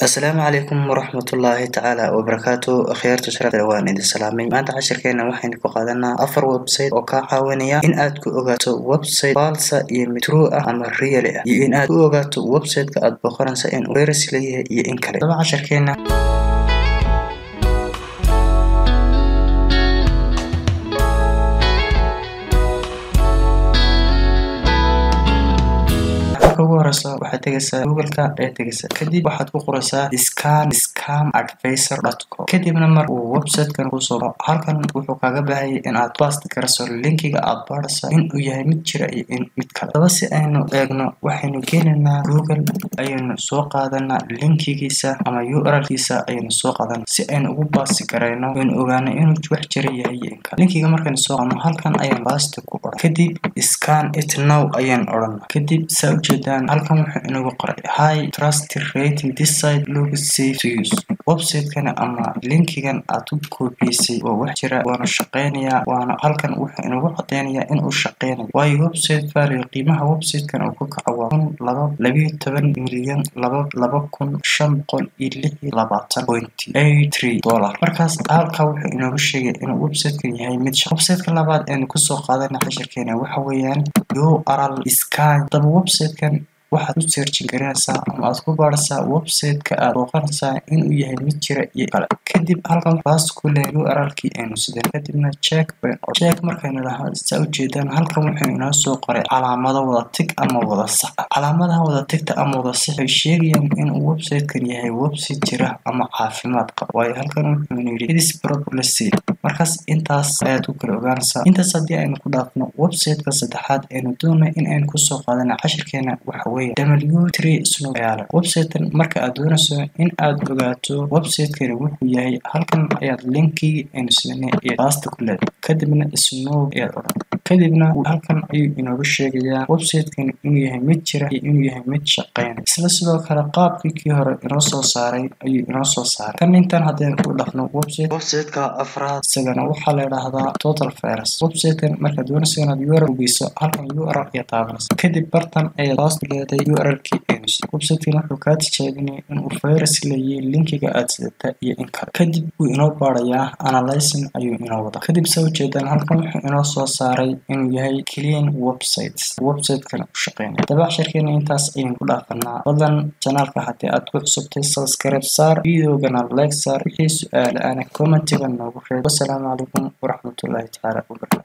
Asalaamu calaykum waraxmatullaahi tacaala wabarakaatu. Akhyaarta sharafta, waan idin salaamay. Maanta cashirkeena waxaynu ku qaadanaa afar website oo kaa caawinaya in aad ku ogaato website false iyo mid true ah ama real ah, iyo in aad ku ogaato website-ka aad booqanaysa in uu virus leeyahay iyo in kale. Daba cashirkeena marka ugu horeysa waxaad tegaysaa Google-ka ayaad tegaysaa, kadib waxaad ku qoraysaa scan scamadvisor.com. Kadibna mar uu website-kan kusoo baxo, halkan wuxuu kaaga baahayay in aad paste garayso linkiga aad baaraysa in uu yahay mid jira iyo in mid kale. Daba si aynu eegno, waxaynu geenaynaa Google, ayaynu soo qaadanaa linkigiisa ama URL-kiisa ayaynu soo qaadanaa si aynu ugu paste garayno, aynu ogaano inuu wax jira yahay iyo in kale. Linkiga markaynu soo qaadno, halkan ayaan paste ku odhan, kadib "scan it now" ayaan odhanaa. Kadib saa ujeedaan, halkan wuxuu inagu qoray "high trust rating, this site looks safe to use". Website-kan ama linkigan aad ku koobiyeysay waa wax jira, waana shaqeynayaa, waana halkan wuxuu inagu cadeynayaa in uu shaqeynayo, waayo website value, qiimaha website-kan uu ku kaco waa 1012,22526.83 dollar. Markaas halkaa wuxuu inoogu sheegay inuu website-kan yahay mid shaqo. Website-ka labaad aynu kusoo qaadana cashirkeena waxa weeyaan URL scan. Daba website-kan waxaad ku searching garanaysaa ama aad ku baaraysaa website-ka aad booqanaysaa inuu yahay mid jira iyo kale. Kadib halkan paste ku leh URL-kii aynu sideen, kadibna check bayn. Check markaynu dhaho, saa ujeedaan, halkan wuxuu inoo soo qoray calaamado wada tick ama wada sax. Calaamadaha wada tickta ama wada sax waxay sheegayaan inuu website-kan yahay website jira ama caafimaad qaba, waayo halkan wuxuu yidhi "it is properly safe". Markaas intaas ayaad ku kala ogaanaysaa. Intaas haddii aynu ku dhaafno, website-ka saddexaad aynu doonay in aynu kusoo qaadana cashirkeena waxa weeye W3 Snoop ayaa leh. Website-kan marka aad doonayso in aad ogaato website-kani wuxuu yahay, halkan ayaad linkigii aynu siinay iyo paste ku leedahay, kadibna snoop ayaad odhan, kadibna halkan ayuu inooga sheegayaa website-kani inuu yahay mid jira iyo inuu yahay mid shaqeynaya. Isla sidoo kale qaabkii kii hore inoo soo saaray ayuu inoo soo saaray kan. Intan haddaynu ku dhafno website-ka afraad, isagana waxaa la idhaahdaa Total Virus. Website-kan markaad doonayso inaad URL geyso, halkan URL ayaa taabanaysa, kadib bartan ayaad paste leedahay URL-kii aynu siiyey. Website-kan wuxuu kaa tijaabinaya inuu virus leeyahay linkiga aad sidata iyo in kale. Kadib wuu inoo baarayaa, analyzing ayuu inoo wadaa. Kadib saa ujeedaan, halkan wuxuu inoo soo saaray inuu yahay clean website, website-kana u shaqeynaya. Daba casharkeena intaas ayaynu ku dhaafanaa. Fadlan channelka haddii aad ku cusubtay, subscribe saar, videogana like saar, wixii su-aal ana commentiga noogu reeb. Wasalaamu calaykum waraxmatullaahi tacaala wabarakaatu.